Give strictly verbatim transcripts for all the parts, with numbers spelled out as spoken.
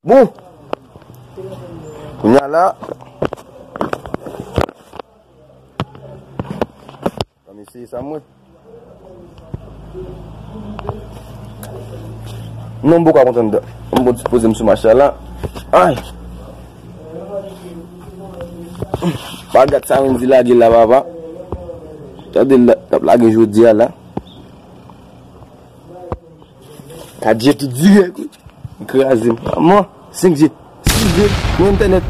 Bon. Kounye a la. Ban m eseye sa m wè. Non, m poko kontan anndan. M bon ti poze m sou machin la. Ay. Pa gad sa Wendy lage la, papa. Tande l la, l ap lage jodi a la. Ka djè tou dirèk, wi. Li kraze m. Manman, senk G. Senk G, mwen entènèt.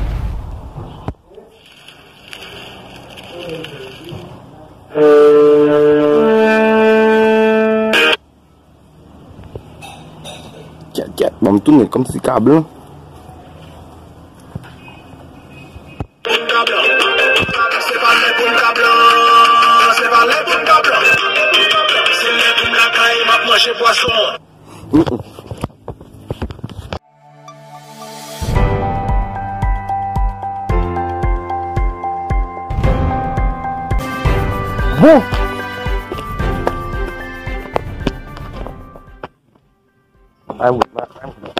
Kèt, kèt, ban m tounen kòmsi kablan. Se pa lè pou m kablan, se pa lè pou m kablan. Se lè pou m lakay, m ap manje pwason. Bon. Ay, mwen, mwen, mwen.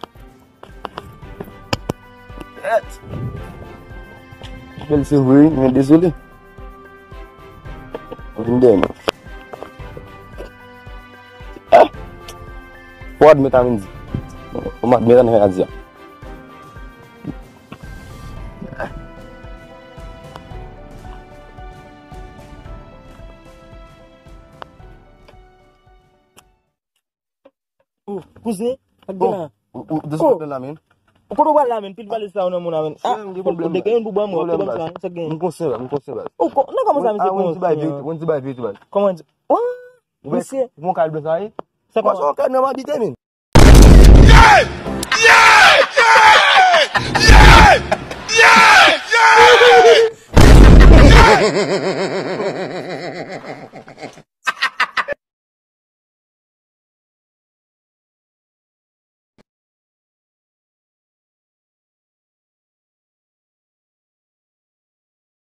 Bèl se vre, men dezole. Mwen vin dèyè nou. Ah! Fò admèt a Wendy. Fò m admèt a nan radyo a. Oh, kouzen, sa k gen la? Ou, ou, ou desann la, men. Ou kote w pral la, men? Pil valiz sa yo nan men w la, men. Ah, ou te gen youn pou ban mwen, ou te ban m sa, sa k gen? M konsyan, m konsyan, baz. Ou ko-, nan kòman sa, misye konsyan? Wendy bay vye, Wendy bay vye, baz. Kòman di? Wa! Misye. Ou wè kay blan sa ye? Sa kòman? Ou wè kay nan m abite, men.